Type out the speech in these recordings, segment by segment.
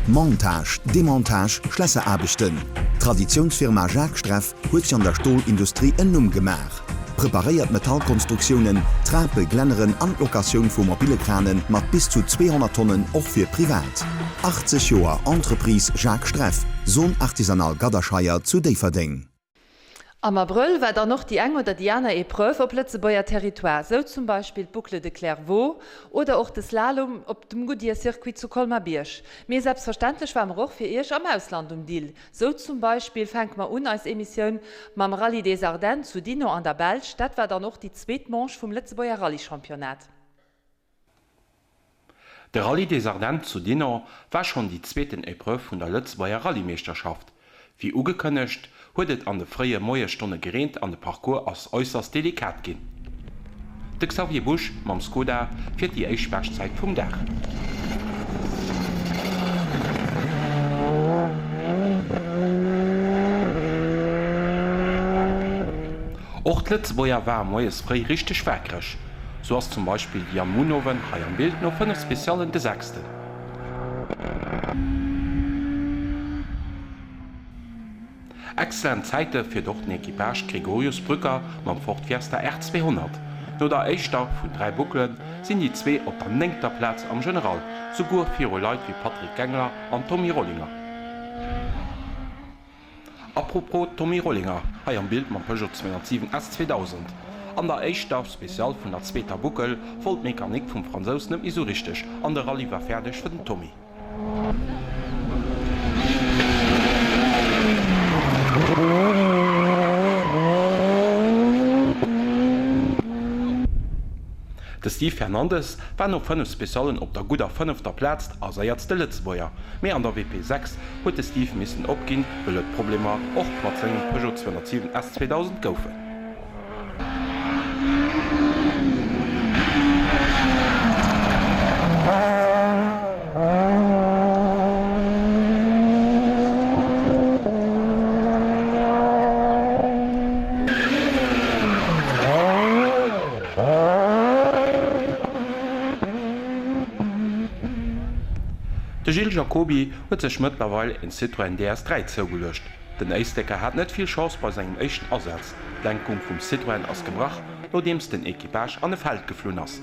Montage, Demontage, Schlässeraarbechten. D'Traditiounsfirma Jacques Streff huet sech an der Stolindustrie en Numm gemaach. Preparéiert Metallkonstruktiounen, Trape, Glänneren an d'Locatioun vu mobile Krane mat bis zu 200 Tonnen och fir privat. 80 Joer Entreprise Jacques Streff, Zone Artisanale Gadderscheier zu Déifferdeng. Am Abrëll war dann och déi eng oder déi aner Epreuve op Lëtzebuerger Territoire, sou zum Beispill d'Boucle de Clairvaux oder och de Slalom op dem Goodyear Circuit zu Colmar-Bierg. Mee selbstverständlech ware mer och fir Iech am Ausland um Dill. Sou zum Beispill fänke mer un eis Emissioun mam Rallye des Ardennes zu Dinant an der Belsch. Dat war dann och déi zweet Manche vum Lëtzebuerger Rallye-Championnat. De Rallye des Ardennes zu Dinant war schonn déi zweeten Epreuve vun der Lëtzebuerger Rallye-Meeschterschaft. Wéi ugekënnegt, huet et an de fréie Moiesstonne gereent an de Parcours ass äusserst delikat ginn. De Xavier Busch mam Skoda fiert déi éischt Beschtzäit vum Dag. Och d'Lëtzebuerger ware moies fréi richteg waakreg. Sou ass zum Beispill de Jan Munhowen, hei am Bild, no 5 Speciallen de Sechsten. Excellent Zäite fiert och den Equipage Gregorius Brücker mam Ford Fiesta R 200. No der éischter vun 3 Bouclen sinn déi zwee op der néngter Plaz am General, souguer viru Leit wéi Patrick Gengler an Tommy Rollinger. Apropos Tommy Rollinger, hei am Bild mam Peugeot 207 S 2000. An der éischter Special vun der zweeter Buckel wollt d'Mecanik vum Fransous net méi sou richteg an de Rallye war fäerdeg fir den Tommy. De Steve Fernandes war no 5 Speciallen op der gudder fënnefter Plaz a séiertste Lëtzebuerger, mee an der WP 6 huet de Steve missen opginn, wëll et Problemer och mat sengem Peugeot 207 S 2000 goufen. De Gilles Jacoby huet sech mëttlerweil en Citroën DS 3 zougeluecht. Den Éisleker hat net vill Chance bei sengem éischten Asaz, d'Lenkung vum Citroën ass gebrach, nodeems den Equipage an e Feld geflunn ass.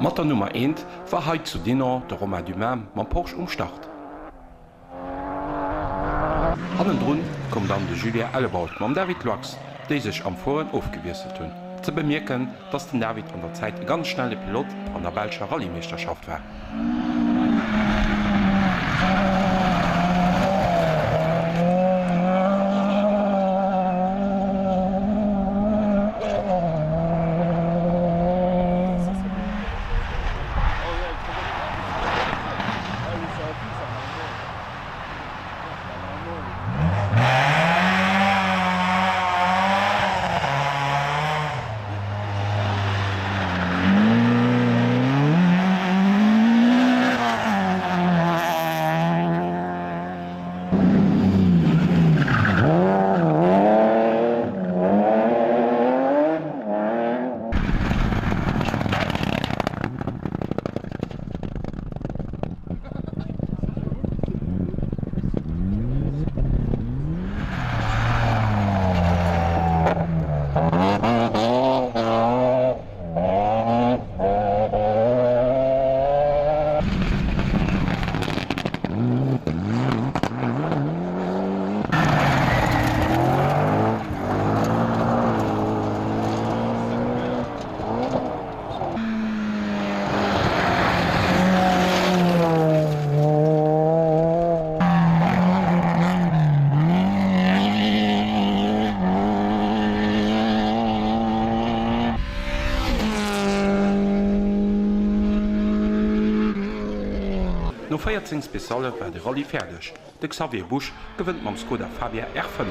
Mat der Nummer eent war hei zu Dinant de Romain Dumas mam Porsche um Start. Hannendrun koum dann de Julien Ellebaut mam David Loix, déi sech am Fueren ofgewiesselt hunn. Ze bemierken, dass den David an der Zäit e ganz schnelle Pilot an der belscher Rallye-Meeschterschaft war. 14 Spéciale war de Rallye fäerdeg. De Xavier Busch gewënnt mam Skoda Fabia R5.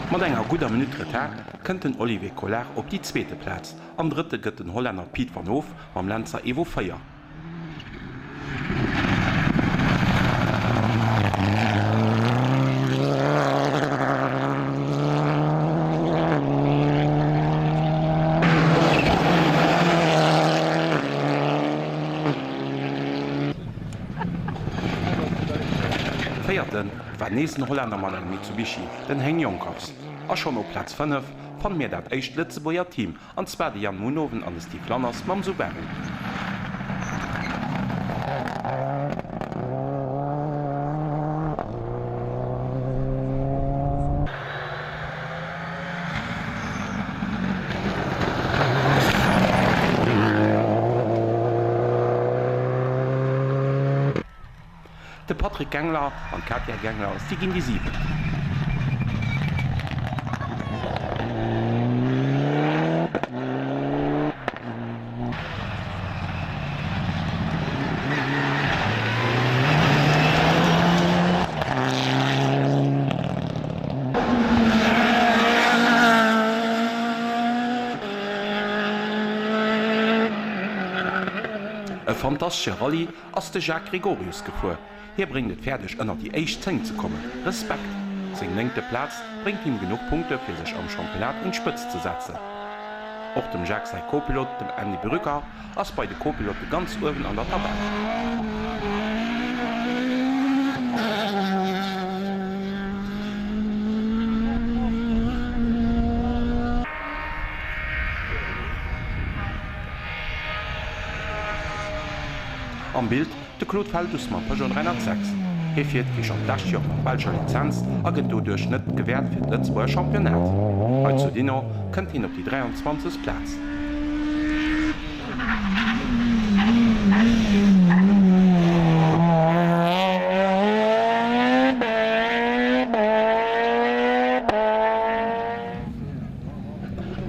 Mat enger gudder Minutt Retard kënnt den Olivier Collard op déi zweete Plaz an Drëtte gëtt den Hollänner Piet van Hoof mam Lancer Evo 4. Véierte war nees en Hollänner mat engem Mitsubishi, den Hein Jonkers. A schonn op Plaz 5 fanne mir dat éischt Lëtzebuerger Team, An zwar de Jan Munhoven an de Steve Lanners mam Subaru. De Patrick Gengler an d'Katia Gengler, si ginn déi siwent. E fantastesche Rallye ass de Jacques Gregorius gefuer. Hie bréngt et fäerdeg ënner déi éischt 10 ze kommen. Respekt! Seng néngte Plaz bréngt him genuch Punkte fir sech am Championnat un d'Spëtzt ze setzen. Och dem Jacques säi Co-Pilot, dem Andy Brücker, ass bei de Co-Pilote ganz uewen an der Tabell. Am Bild, de Claude Feldus mam Peugeot 306. Hie fiert wéi schonn d'lescht Joer mat belscher Lizenz a gëtt doduerch net gewäert fir d'Lëtzebuerger Championnat. Hei zu Dinant kënnt hien op déi 23. Plaz.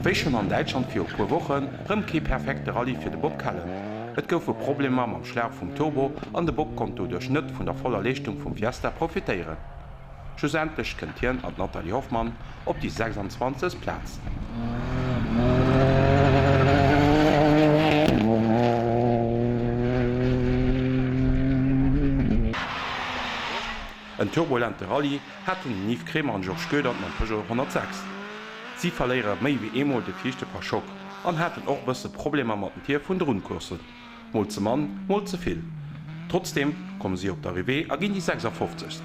Wéi schonn an Däitschland viru puer Wochen, rëm kee perfekte Rallye fir de Bob Kellen. Et goufe Problemer mam Schlauch vum Turbo an de Bob konnt doduerch net vun der voller Leeschtung vum Fiesta profitéieren. Schlussendlech kënnt hien an d'Nathalie Hoffmann op déi 26. Plaz. En turbulente Rallye haten den Yves Kremer an Georges Goedert mam Peugeot 106. Si verléiere méi wéi eemol de viischte Pare-choc an haten och bësse Problemer mat den Tier vun de Rundcourssen, mol ze mann, mol ze vill. Trotzdeem komme si op d'Arrivée a ginn déi 56.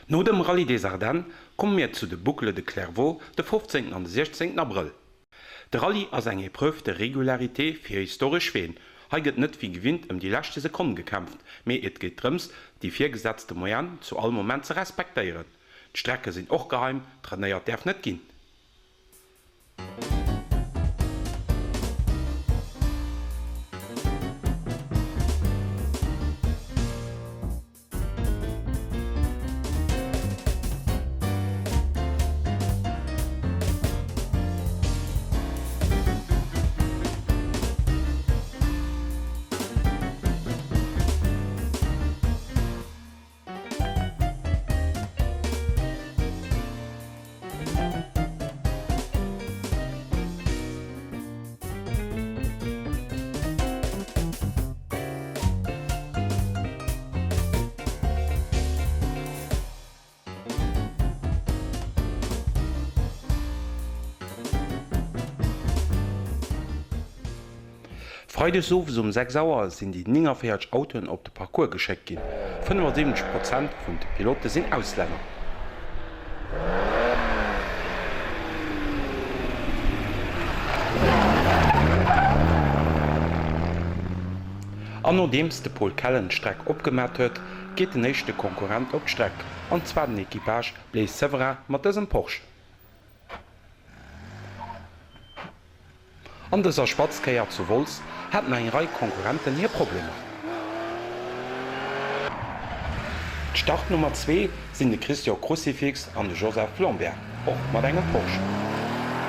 No dem Rallye des Ardennes komme mir zu de Boucles de Clairvaux de 15 an de 16 Abrëll. De Rallye ass eng Épreuve de régularité fir historesch Ween. Hei gëtt net wéi gewinnt ëm déi leschte Sekonn gekämpft, mee et geet drëms déi virgesetzte Moyenne zu all Moment ze respektéieren. D'Strecke sinn och geheim, trainéiert däerf net ginn. Freides owes um 6 Auer sinn déi 49 Autoen op de Parcours geschéckt ginn. 75 Prozent vun de Pilote sinn Auslänner. An nodeems de Paul Kellen d'Streck opgemat huet, geet den éischte Konkurrent op d'Streck, an zwar den Equipage Blaise Severin mat dësem Porsche. An dëser Spatzkéier zu Wolz haten eng Rei Konkurrenten hir Problemer. D'Startnummer 2 sinn de Christian Crucifix an de Joseph Lambert, och mat engem Porsche.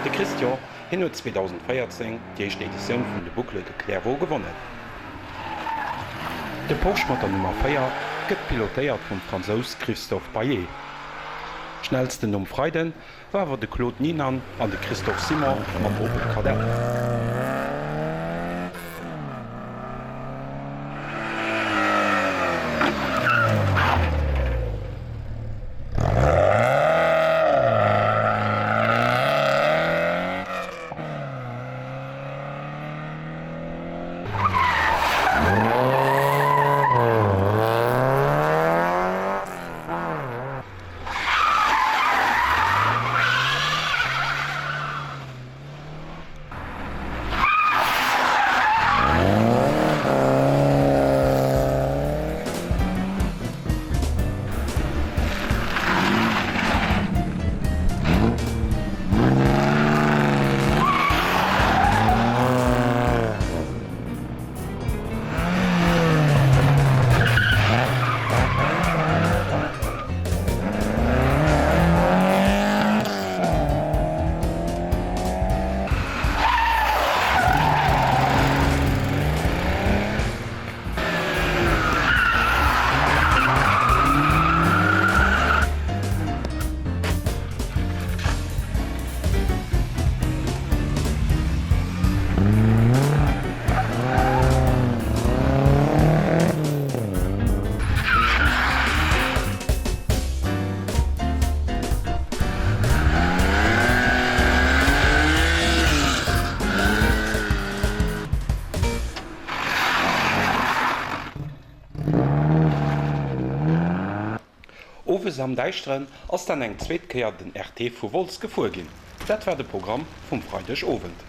De Christian, hien huet 2014 déi éischt Editioun vun de Boucles de Clairvaux gewonnen. De Porsche mat der Nummer 4 gëtt pilotéiert vum Fransous Christophe Baillet. Schnellsten nom Freiden War awer de Claude Ninan an de Christophe Simon mam Opel Kadett. Owes am Däischteren ass dann eng zweet Kéier den RT vu Wolz gefuer ginn. Dat war de Programm vum Freideg Owend.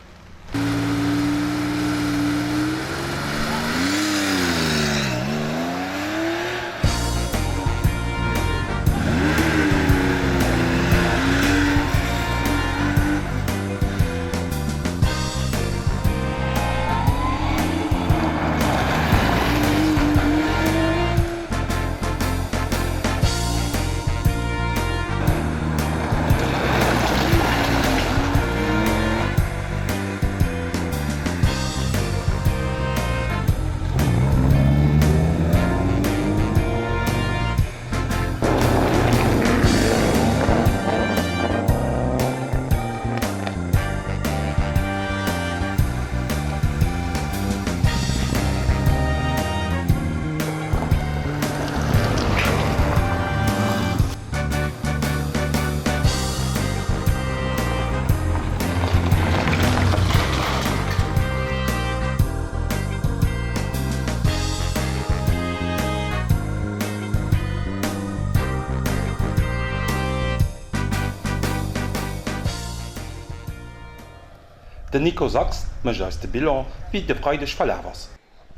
Den Nico Sachs mécht eis de Bilan, wéi de Freideg verlaf ass.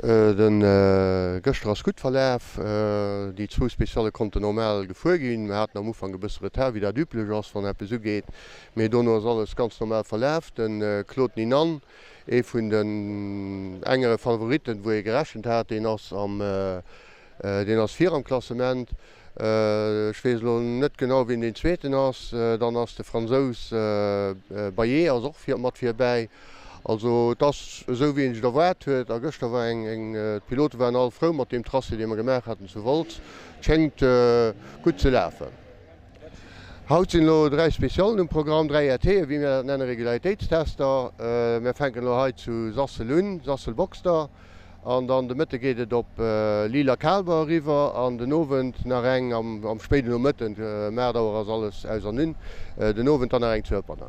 De gëschter ass gutt verlaf. Déi zwou Specialle konnten normal gefuer ginn. Mir haten am Ufank e bësse Retard, wéi dat üblech ass, wann eppes ugeet, mee dono ass alles ganz normal verlaf. De Claude Ninan, ee vun den engere Favoritten, wou ee gerechent hat, deen ass am Deen ass vir am Klassement. Ech weess elo net genau, wien deen Zweeten ass. Dann ass de Fransous Baillet ass och vir mat virbäi. Also et ass esou, wéi een sech et erwaart huet. A gëschter war eng, eng, d'Pilote waren all frou mat deem Tracé, dee mer gemaach haten zu Wolz. Et schéngt gutt ze lafen. Haut sinn elo 3 Speciallen um Programm, 3 RT'en, wéi mir dat nennen, Regularitéitstester. Mir fänken elo hei zu Sassel un, Sassel-Boxster. An dann de Mëtte geet et op Lille a Kaalber eriwwer an den Owend nach eng am spéiden Nomëtten, ëm 8 Auer ass alles aus an un, den Owend dann nach eng zu Ëppernach.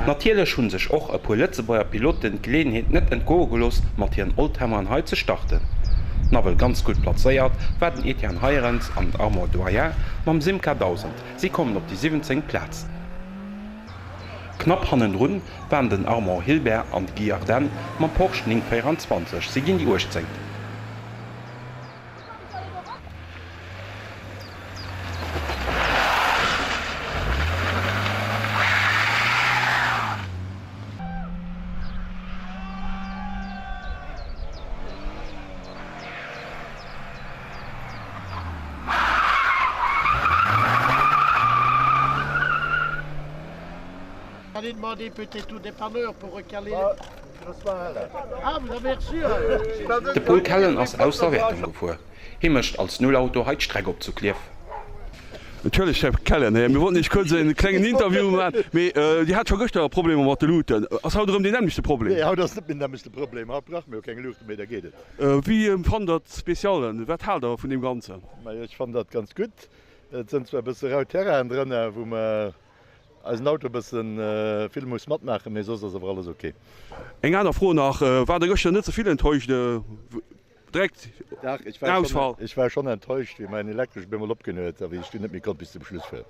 Natierlech hunn sech och e puer Lëtzebuerger Piloten d'Geleeënheet net entgoe gelooss mat hiren Oldtimeren hei ze starten. Nawell ganz gutt plazéiert war den Etienne Heirens an den Armand Doyen mam Simca 1000, si kommen op déi 17. Plaz. Knapp hannendrun waren den Armand Hilbert an de Guy Ardenne mam Porsche 924, si ginn déi 18. De Paul Kellen ass aus der Wäertung gefuer. Hie mécht als Nullauto hei d'Streck op zu Klierf. Entschëllegt Här Kellen, mir wollten Iech kuerz e klengen Interview maachen, mee Dir hat scho gëschter Problemer mat de Luuten. Ass haut erëm deen nämmlechte Problem? Nee, haut ass net méi den nämmlechte Problem. Haut brauche mir jo keng Luuchte méi, da geet et. Wéi fannt der d'Speciallen? Wat haalt der vun deem Ganzen? Majo, ech fannen dat ganz gutt. Et sënn zwar e bësse rau Terrainen drënner, wou mer eisen Auto e bësse vill muss matmaachen, mee soss ass awer alles ok. Eng aner Fro nach, Waart der gëschter net ze vill enttäuscht? Direkt Dach, ech war schonn, ech war schonn enttäuscht, wéi mäin Elektresch op eemol opginn huet a wéi ech dunn net méi konnt bis zum Schluss fueren.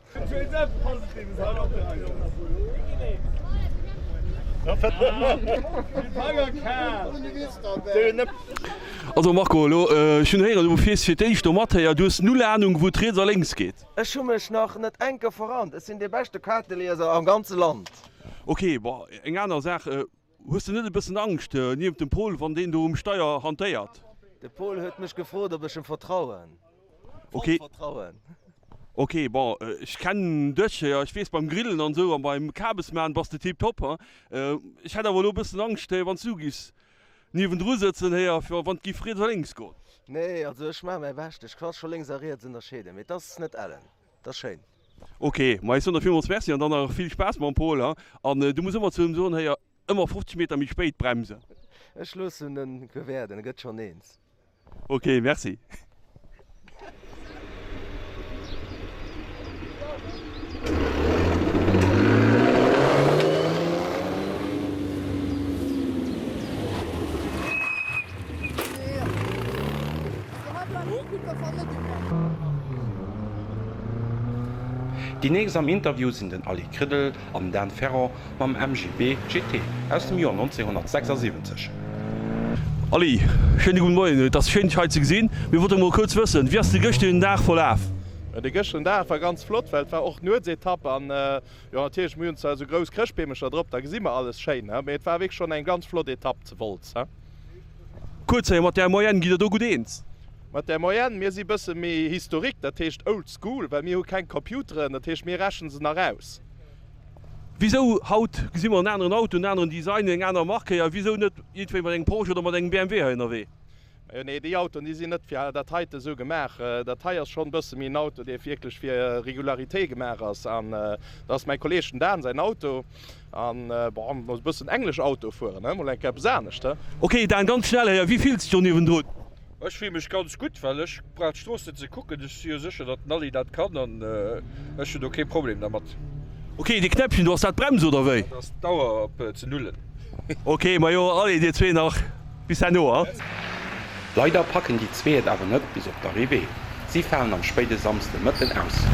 Also Marco, elo ech hunn héieren du fiers fir d'éischt do mat héier, du hues null Ahnung wou et riets a lénks geet. Ech hu mech nach net enke verrannt, ech sinn dee beschte Kaartelieser am ganze Land. Ok, bon eng aner Saach, Hues de net e bëssen Angscht niewent dem Paul, wann deen do um Steier hantéiert? De Paul huet mech gefrot, ob ech em vertrauen. Voll Vertrauen. Ok, bon, ech kennen dech, jo, ech weess, beim Grillen an esou an beim Kabes maan bass de tiptop, he. Ech hätt awer elo e bëssen Angscht, wann s du giffs niewendru sëtzen, héier, wann et giff riets a lénks goen. Nee, also ech maache mäi Bescht, ech ka scho lénks a riets ënnerscheeden, mee et ass net ellen. Et ass schéin. Ok, ma ech soen der villmools Merci an dann nach vill Spaass mam Paul, ha? An du muss ëmmer zu him soen, héier, ëmmer 50 Meter méi spéit bremsen. Ech loossen en gewäerden, e gëtt schonn eens. Ok, merci. Déi nächst am Interview sinn den Aly Kridel an den Dan Ferron mam MGB GT aus dem Joer 1976. Aly, schéine gudde Moien, et ass schéin dech hei ze gesinn. Mir wollte mol kuerz wëssen, wéi ass de gëschtegen Dag verlaf? De gëschtegen Dag war ganz flott, well et war och d'Nuetsetapp an jo natierlech mir hunn zwar esou grouss Chrëschtbeemecher drop, da gesi mer alles schéin, mee et war wierklech schonn eng ganz flott Etapp zu Wolz. Kuerz, mat där Moyenne gitt der do gutt eens? Mat där Moyenne, mir si bësse méi historique, dat heescht old school, well mir hu keng Computeren, dat heescht mir rechnen se nach aus. Wisou haut gesi mer en aneren Auto, en aneren Design, eng aner Mark héier, wisou net iergendwéi mat engem Porsche oder mat engem BMW hei ënnerwee? Majo nee, déi Autoen déi sinn net fir dat heite esou gemaach. Dat hei ass schonn e bësse méi en Auto, dee wierklech fir Regularité gemaach ass. An dat ass mäi Kolleeg den Dan säin Auto. An bon, mol e bëssen englesch Auto fueren, he, mol eng Kéier eppes anescht, he. Ok Dan, ganz schnell héier, wéi fills de dech do niewendrun? Ech fille mech ganz gutt, well ech brauch d'Strooss net ze kucken. Ech si jo sécher, datt den Ally dat kann an ech hunn do kee Problem dermat. Ok, dee Knäppchen do, ass dat d'Brems oder wéi? Dat ass d'Auer op ze nullen. Ok, majo, allez dir zwee nach, bis herno, ha? Leider packen déi zwee et awer net bis op d'Arrivée. Si falen am spéide Samsdemëtten aus.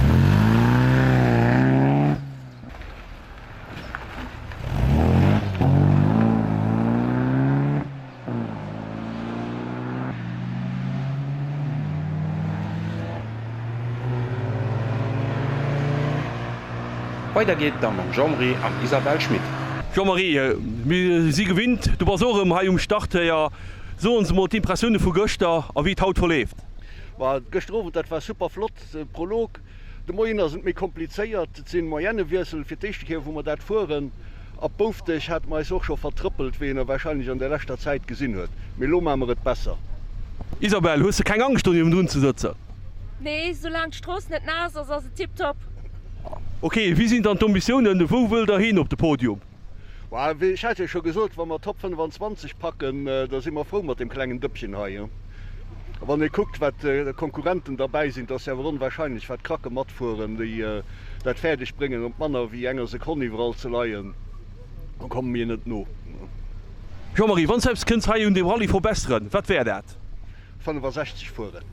Weider geet et da mam Jean-Marie an Isabelle Schmit. Jean-Marie, mir si gewinnt, du bass och erëm hei um Start. So ons emol d'Impressioune vu gëschter a wéi et haut verleeft. Ma gëschter Owend, dat war super flott, Prolog. De Moien ass et méi komplizéiert, et sinn Moyennewiessel fir d'éischte Kéier wou mer dat fueren. Ab Boufdeg hate mer eis och scho vertrëppelt, wéi een warscheinlech an der leschter Zäit gesinn huet, mee elo maache mer et besser. Isabelle, hues de keng Angscht do niewendrun ze sëtzen? Nee, soulaang d'Strooss net naass ass, ass et tiptop. Ok, wéi sinn dann d'Ambitiounen, wou wëllt der hin op de Podium? Wéi ech hat jo scho gesot, wa mer d'Top 25 packen, da si mer frou mat deem klengen Dëppchen hei. A wann ee kuckt, wat Konkurrenten derbäi sinn, et ass jo awer onwahrscheinlech, wat Kracke matfueren, déi dat fäerdeg bréngen, op manner wéi enger Sekonn iwwerall ze leien, da komme mir net no. Jean-Marie, wann s de eppes kënns hei un deem Rallye verbesseren, wat wär dat? 65 fueren.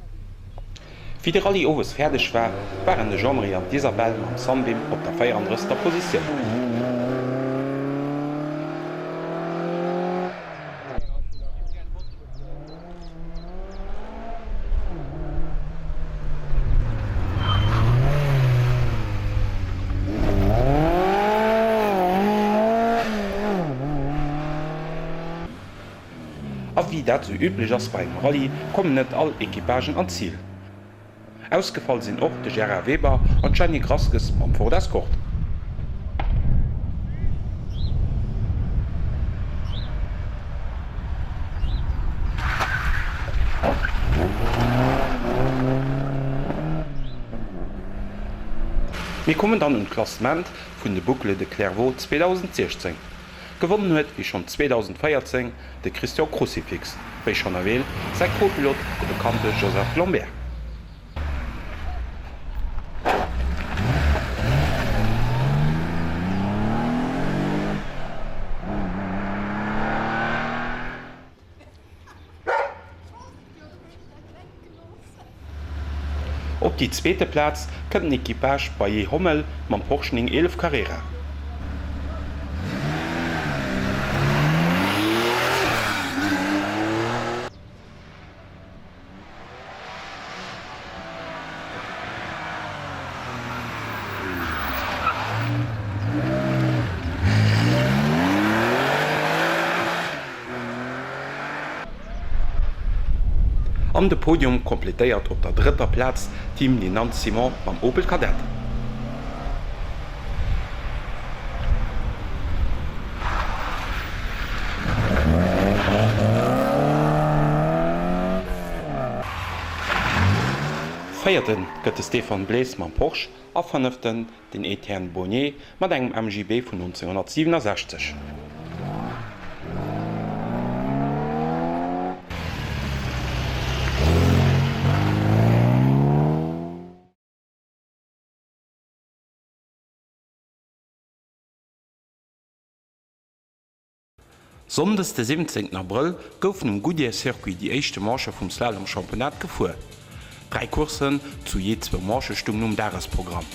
Wéi de Rallye owes fäerdeg war, waren de Jean-Marie an d'Isabelle mam Sunbeam op der 34. Positioun. A wéi dat sou üblech ass bei engem Rallye, kommen net all Equipagen an d'Zil. Ausgefall sinn och de Gérard Weber an d'Jenny Grasges mam Ford Escort. Mir kommen dann un d'Klassement vun de Boucles de Clairvaux 2016. Gewonnen huet wéi schonn 2014 de Christian Crucifix, wéi schonn erwähnt, säi Co-Pilot de bekannte Joseph Lambert. Op déi zweete Plaz kënnt den Equipage Baillet-Hommel mam Porsche 911 Carrera. An de Podium kompletéiert op der drëtter Plaz d'Team Linant Simon mam Opel Kadett. Véierte gëtt de Stéphane Blees mam Porsche a fënneften Den Etienne Bonnier mat engem MGB vun 1967. Sonndes de 17 Abrëll goufen um Goodyear Circuit déi éischte Manche vum Slalom Championnat gefuer. 3 Courssen zu jee zwou Manche stungen um Dagesprogramm.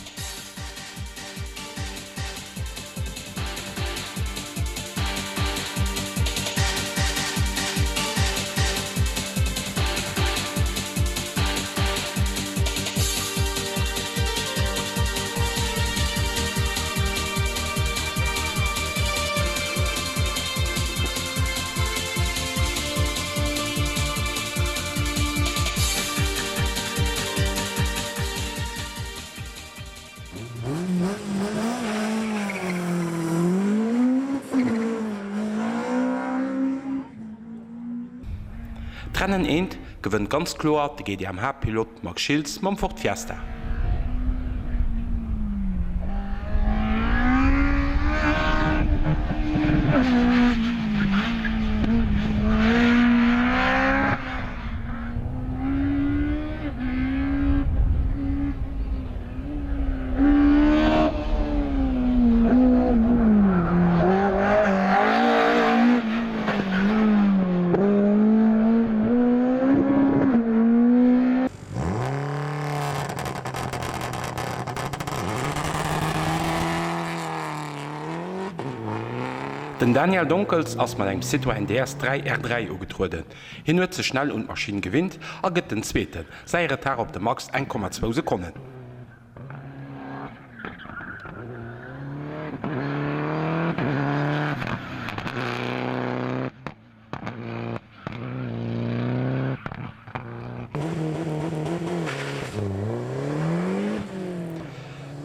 D'Rennen eent gewënnt ganz kloer de GDMH-Pilot Marc Schiltz mam Ford Fiesta. Den Daniel Donkels ass mat engem Citroën DS 3 R3 ugetrueden. Hien huet sech schnell un d'Maschinn gewinnt a gëtt den Zweeten. Säi Retard op de Max 1,2 Sekonnen.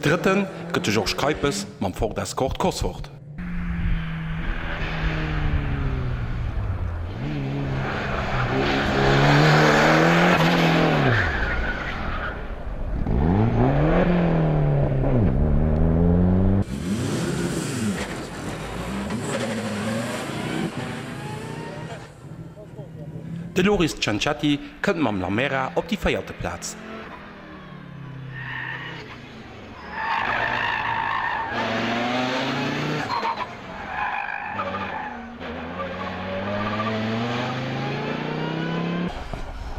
Drëtte gëtt de Georges Keipes mam Ford Escort Cosworth. De Loris Cencetti kënnt mam Lamera op déi véierte Plaz.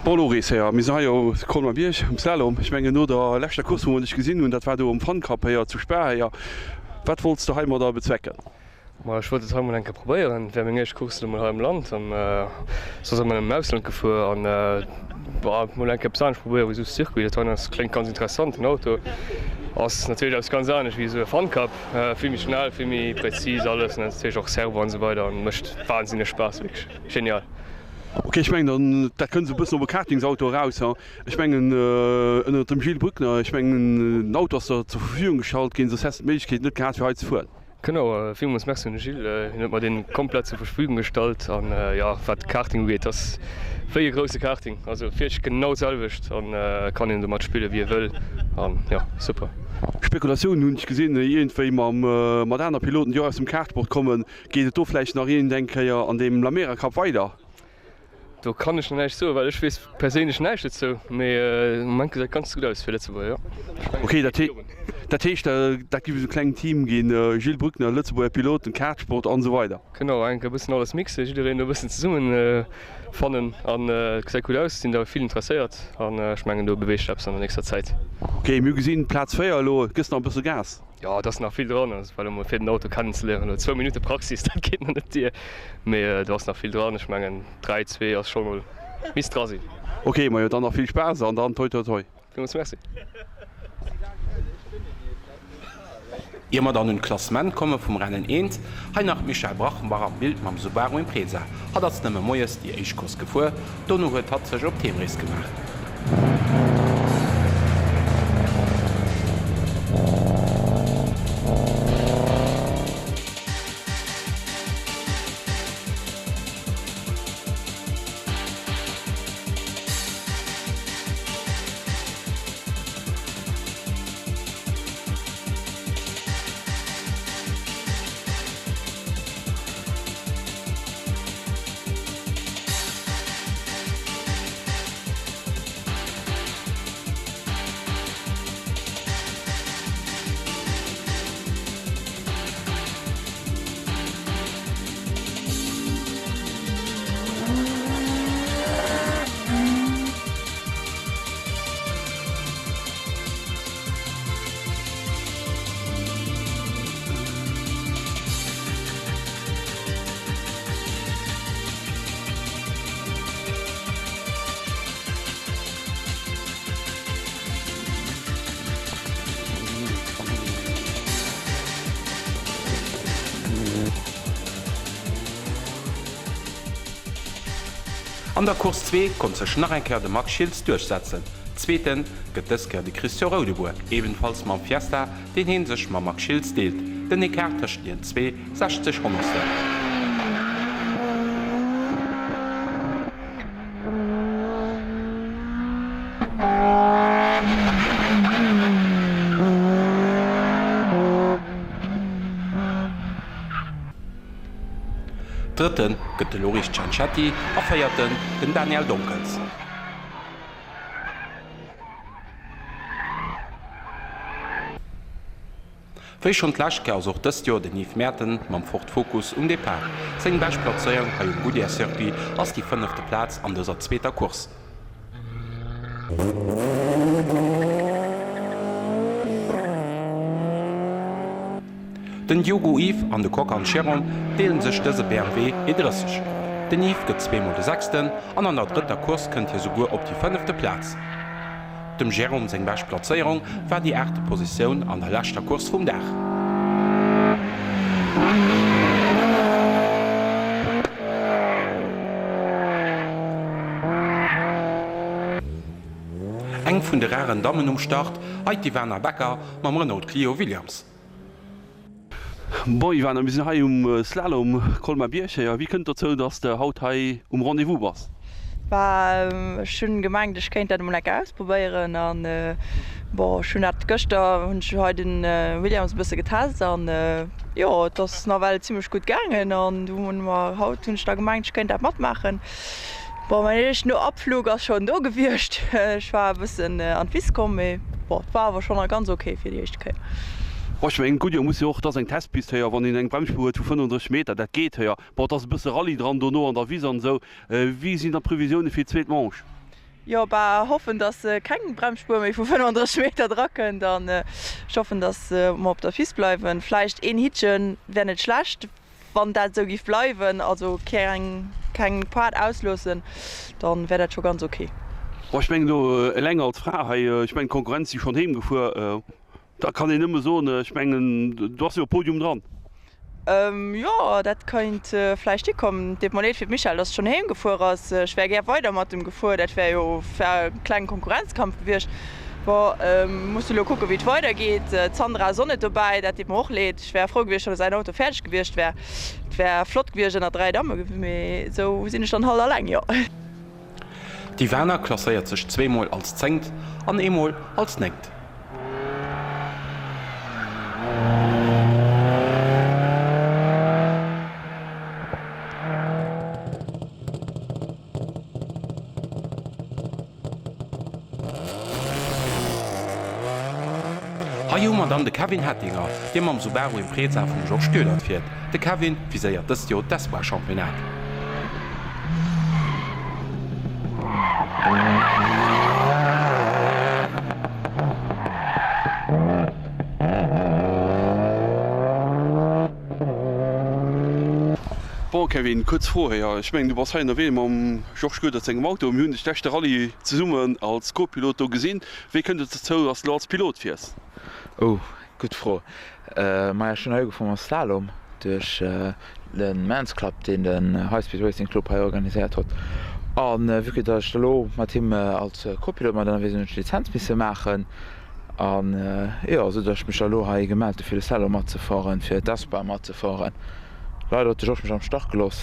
Bon Loris, jo mir sinn hei jo zu Colmar-Bierg um Slalom. Ech mengen no der leschter Course wou mer dech gesinn hunn, dat war do um Fun Cup héier zu Spa héier. Wat wollts de heimadder bezwecken? Ma ech wollt et hei mol eng Kéier probéieren. Et war meng éischt Course elo mol hei am Land an soss ëmmer am Ausland gefuer an bah mol eng Kéier eppes anescht probéieren wéi soss Circuit. Dat hei ass kléngt ganz interessant. Den Auto ass natierlech eppes ganz anescht wéi esou e Fun Cup, vill méi schnell, vill méi präzis alles an natierlech och Servo an esou weider an mécht wahnsinneg Spaass, wierklech genial. Ok, ech mengen dann dat kënnt esou e bëssen op e Kartingsauto eraus, ha? Ech mengen ënnert dem Gilles Brückner, ech mengen den Auto ass der zur Verfügung gestallt ginn, soss häss de d'Méiglechkeet net gehat fir hei ze fueren. Genau, villmools Merci un de Gilles, hien huet mer deen komplett zur Verfügung gestallt an jo, wat Karting ugeet, ass wéi e grousse Karting, also wierklech genau d'selwecht an kann een domat spille wéi e wëll an jo, super. Spekulatiounen hunn ech gesinn, iergendwéi mam mat aner Piloten déi och aus dem Kartsport kommen, geet et do vläicht nach iergend eng Kéier an deem Lamera Cup weider? Do kann ech nach näischt soen, well ech weess perséinlech näischt dozou, mee am Moment gesäit ganz gutt aus fir Lëtzebuerg, jo. Ok, dat heescht dat géif esou e klengen Team ginn, Gilles Brückner, Lëtzebuerger Piloten, Kartsport an esou weider. Genau, enk e bëssen alles mixen, jiddereen do e bëssen zesummen fannen an et gesäit gutt aus, et sinn der vill interesséiert an ech mengen do beweegt eppes an der nächster Zäit. Ok, mir hu gesinn, Plaz 4 elo, gëss nach e bësse Gas. Jo, et ass nach vill dran, also well emol fir den Auto kennenzeléieren, elo zwou Minutte Praxis, dat geet nach net duer, mee do ass nach vill dran. Ech mengen 3, 2 ass scho mol, misst dra sinn. Ok, majo dann nach vill Spaass an dann toi toi toi. Villmools Merci. Ier mer dann un d'Klassement komme vum Rennen 1, hei nach d'Michèle Brachenbach am Bild mam Subaru Impreza. Hatt ass nëmme moies déi éischt Course gefuer, dono huet hatt sech op d'Heemrees gemaach. An der Course 2 konnt sech nach eng Kéier de Max Schiltz duerchsetzen. Zweete gëtt dës Kéier de Christian Roudebour, ebenfalls mam Fiesta, deen heen sech mam Max Schiltz deelt. Den Ecart tëscht deenen zwee, 60 Honnertstel. Drëtte gëtt de Loris Cencetti a Véierten den Daniel Donkels. Wéi schonn d'lescht Kéier ass och dëst Joer den Yves Merten mam Ford Focus um Depart. Seng bescht Plazéierung hei um Goodyear Circuit ass déi fënnefte Plaz an dëser zweeter Course. Den Diogo Yves an de Kokan Jérôme deelen sech dëse BMW E30. Den Yves gëtt zweemol de Sechsten an an der drëtter Course kënnt hie souguer op déi fënnefte Plaz. Dem Jérôme seng bescht Plazéierung war déi aachte Positioun an der leschter Course vum Dag. Eng vun de raren Dammen um Start, hei d'Ivana Becker mam Renault Clio Williams. Bon Ivana, mir sinn hei um Slalom Colmar-Bierg. Wéi kënnt et dozou, dass de haut hei um Rendez-vous bass? Bah, ech hunn gemengt ech kéint dat emol eng Kéier ausprobéieren an bon, ech hunn dat gëschter hunn ech hei den Williams e bësse getest an jo et ass nawell zimlech gutt gaangen an du hunn mer haut hunn ech da gemengt ech kéint dat matmaachen. Bon, mäin éischten Abflug ass schonn do gewiescht. Ech war e bëssen an d'Wiss komm, mee bon, et war awer schonn ganz ok fir déi éischt Kéier. Bon, ech mengen, Goodyear muss jo och, et ass eng Testpist héier, wann een eng Bremsspuer huet vu 35 Meter, dat geet héier. Bon, et ass e bësse Rallye dran dono an der Wiss an esou. Wéi sinn da d'Previsioune fir d'zweet Manche? Jo, bah, hoffen, dass keng Bremsspuer méi vu 35 Meter drakënnt an ech hoffen, dass mer op der Pist bleiwen. Vläicht een Hittchen wär net schlecht. Wann dat esou giff bleiwen, also keng keng Part ausloossen, dann wär dat scho ganz ok. Bon, ech mengen elo eleng als Fra hei, ech mengen d'Konkurrenz si schonn heem gefuer, da kann een nëmme soen, ech mengen do ass jo e Podium dran. Jo, dat kéint vläicht hikommen. Et deet mer leed fir d'Michèle, dass se schonn heem gefuer ass. Ech wär gär weider mat em gefuer, dat wär jo e klenge Konkurrenzkampf gewiescht. Bon, musse elo kucken, wéi et weidergeet. D'Sandra ass och net dobäi, dat deet mer och leed. Ech wär frou gewiescht, wann säin Auto fäerdeg gewiescht wär. Et wär flott gewiescht ënner 3 Damme, mee esou sinn ech dann halt alleng, jo. D'Ivana klasséiert sech zweemol als Zéngt an eemol als Néngt. Hei hu mer dann de Kevin Hettinger, dee mam Subaru Impreza vum Georges Goedert fiert. De Kevin viséiert dëst Joer d'Espoir-Championnat. Bon Kevin, kuerz Fro héier, ech mengen du bass hei ënnerwee mam Georges Goedert sengem Auto, mir hunn dech leschte Rallye zesummen als Co-Pilot do gesinn. Wéi kënnt et dozou, dass de lo als Pilot fiers? Oh, gutt Fro. Maja, ech hunn hei ugefaangen mam Slalom duerch de Men's Club, deen den High Speed Racing Club hei organiséiert hott. An vue que dass ech da lo mat him als Co-Pilot mat ënnerwee sinn, hunn ech d'Lizenz misse maachen. An jo, esou datt ech mech da lo hei gemellt hu fir de Slalom matzefueren, fir d'Espoir matzefueren. Leider huet de Georges mech am Stach gelooss,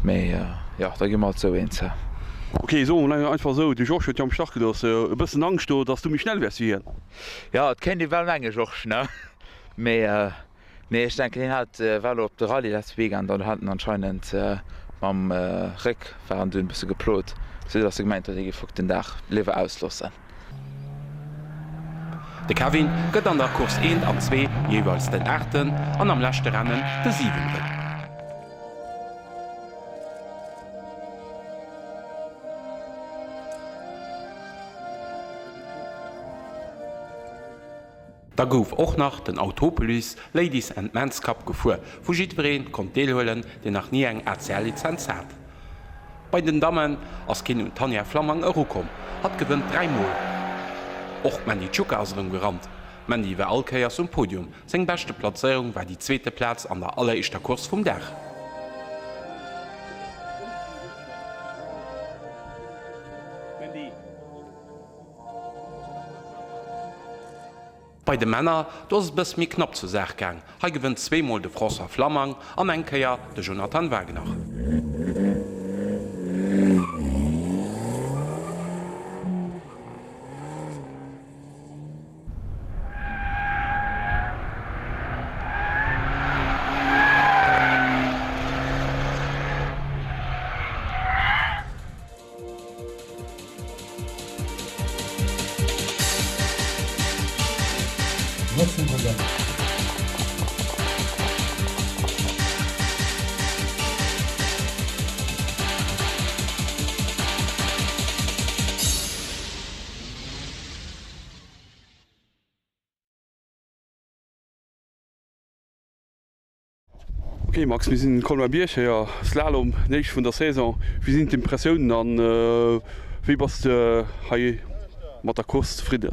mee jo, da gi mer alt esou eens. Ok, soe mer mol einfach esou, de Georges huet dech am Stach gelooss. E bëssen Angscht do, datt s du méi schnell wäers wéi hien? Jo, et kéint ee well mengen, Georges, ne? Mee nee, ech denken hien hat, war elo op de Rallye leschte Weekend an do hat en anscheinend mam Réck war en dunn e bësse geplot, esou datt e gemengt huet, hie géif den Dag léiwer ausloossen. De Kevin gëtt an der Course 1 an 2 jeeweils den Aachten an am leschte Rennen de Siwenten. Da gouf och nach den Autopolis Ladies and Men's Cup gefuer, wou jiddweree konnt deelhuelen, deen nach ni eng ACL-Lizenz hat. Bei den Dammen ass keen un d'Tanja Flammang erukomm, hatt gewënnt 3 mol. Och d'Mandy Tschuka ass erëm gerannt. D'Mandy war all Kéiers um Podium, seng beschte Plazéierung war déi zweete Plaz an der alleréischter Course vum Dag. Bei de Männer, do ass et e bësse méi knapp zur Saach gaang. Hei gewënnt zweemol de François Flammang an eng Kéier de Jonathan Wagner. Ok Max, mir sinn Colmar-Bierg, jo Slalom, den éischte vun der Saison. Wéi sinn d'Impressiounen an wéi bass de hei mat der Course zefridden?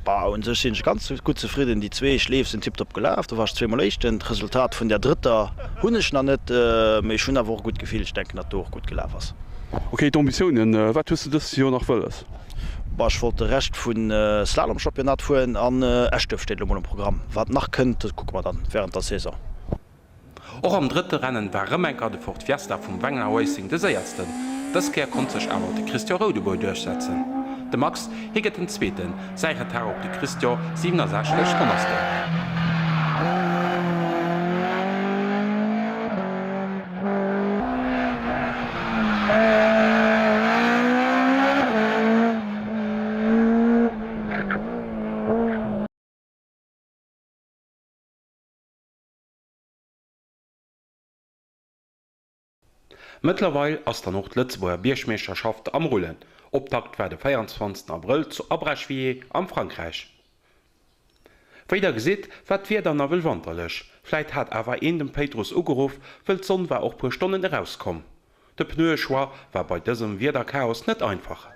Bah, un sech sinn ech ganz gutt zefridden. Déi zwee éischt Leef sinn tiptop gelaf, do war ech zweemol Éischten. D'Resultat vun där drëtter hunn ech nach net, mee ech hunn awer och e gutt Gefill. Ech denken, datt do och gutt gelaf ass. Ok, d'Ambitiounen, wat hues de dëst Joer nach wëlles? Bah, ech wollt de Rescht vun Slalom-Championnat fueren an Eschduerf steet elo mol um Programm. Wat nach kënnt, dat kucke mer dann während der Saison. Och am drëtte Rennen war rëm enker de Ford Fiesta vum Wengler Racing de séiersten. Dës Kéier konnt sech awer de Christian Roudebour duerchsetzen. De Max, hie gëtt den Zweeten, säi Retard op de Christian 67 Honnertstel. Mëttlerweil ass dann och d'Lëtzebuerger Biergmeeschterschaft am Rullen. Optakt war de 24 Abrëll zu Abrèchevillers am Frankräich. Wéi der gesitt, war d'Wieder nawell wanterlech. Vläit hat awer een dem Péitruss ugeruff, wëll d'Sonn war och puer Stonnen erauskomm. De Pneuechoix war bei dësem Wiederchaos net einfach.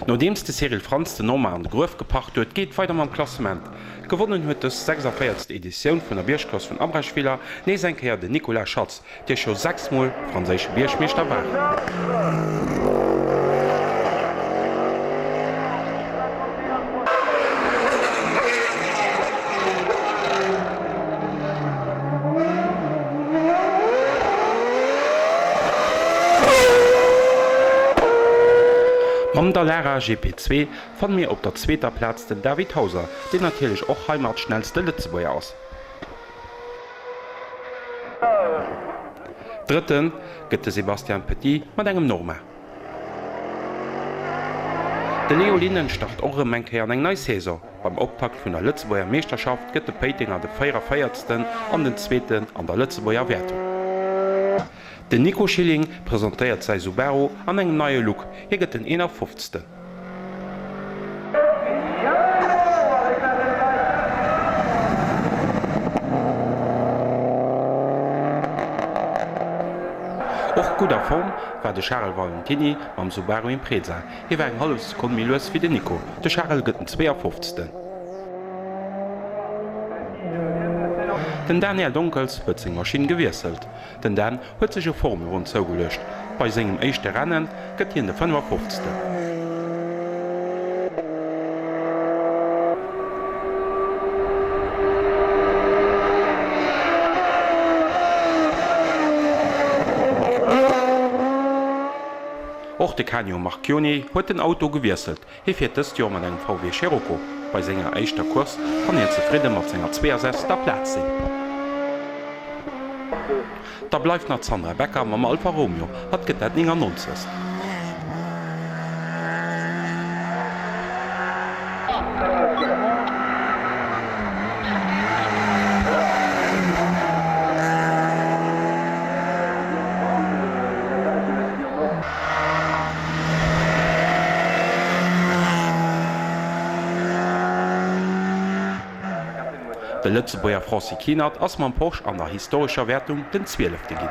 Nodeems de Cyril Frantz den Norma an de Gruef geparkt huet, geet et weider mam Klassement. Gewonnen huet dës 46. Editioun vun der Biergcourse vun Abreschviller nees eng Kéier den Nicolas Schatz, dee scho 6 Mol franséische Biergmeeschter war. Mam Dallara GP2 fanne mir op der zweeter Plaz den David Hauser, deen natierlech och heimat schnellste Lëtzebuerger ass. Drëtte gëtt de Sébastien Petit mat engem Norma. De Leo Linnen start och erëm eng Kéier an eng nei Saison. Beim Optakt vun der Lëtzebuerger Meeschterschaft gëtt de Péitenger de 44. an den Zweeten an der Lëtzebuerger Wäertung. Den Nico Schilling presentéiert säi Subaru an engem neie Look, hie gëtt den 51. Och gutt a Form war de Charel Valentiny mam Subaru Impreza. Hie war eng hallef Sekonn méi lues wéi den Nico. De Charel gëtt den 52. Den Daniel Donkels huet seng Maschinn gewiesselt. Den Dan huet sech e Formelwon zougeluecht. Bei sengem éischte Renne gëtt hien de 55. Och de Canio Marchioni huet den Auto gewiesselt. Hie fiert dëst Joer mat engem VW Scirocco. Bei senger éischter Course kann hien zefridde mat senger 62. Plaz sinn. Da bleift nach d'Sandra Becker mam Alfa Romeo, hatt gëtt dat 99. De Lëtzebuerger Francis Kinert ass mam Porsche an der historescher Wäertung den Zwielefte ginn.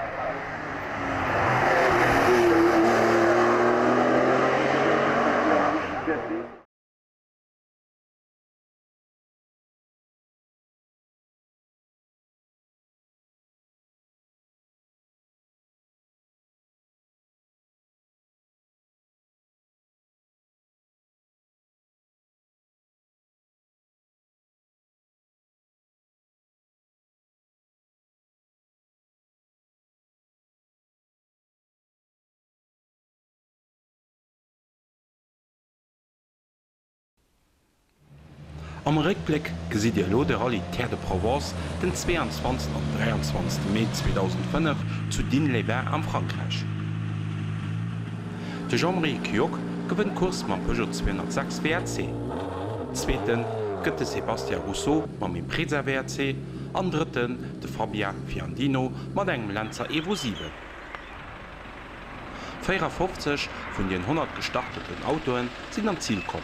Am Réckbléck gesitt Dir elo de Rallye Terre de Provence den 22 an 23 Mee 2005 zu Digne-les-Bains am Frankräich. De Jean-Marie Cuoq gewënnt d'Course mam Peugeot 206 WRC. Zweete gëtt de Sébastien Rousseau mam Impreza WRC an Drëtten de Fabien Fiandino mat engem Lancer Evo 7. 54 vun den 100 gestarteten Autoen sinn an d'Zil komm.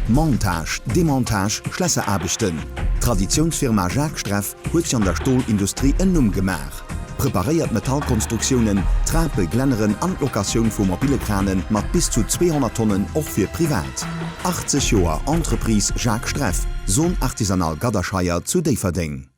Montage, Demontage, Schlässeraarbechten, D'Traditiounsfirma Jacques Streff huet sech an der Stolindustrie en Numm gemaach. Preparéiert Metallkonstruktiounen, Trape, Glänneren an d'Locatioun vu mobile Krane mat bis zu 200 Tonnen och fir privat. 80 Joer Entreprise Jacques Streff, Zone Artisanale Gadderscheier zu Déifferdeng.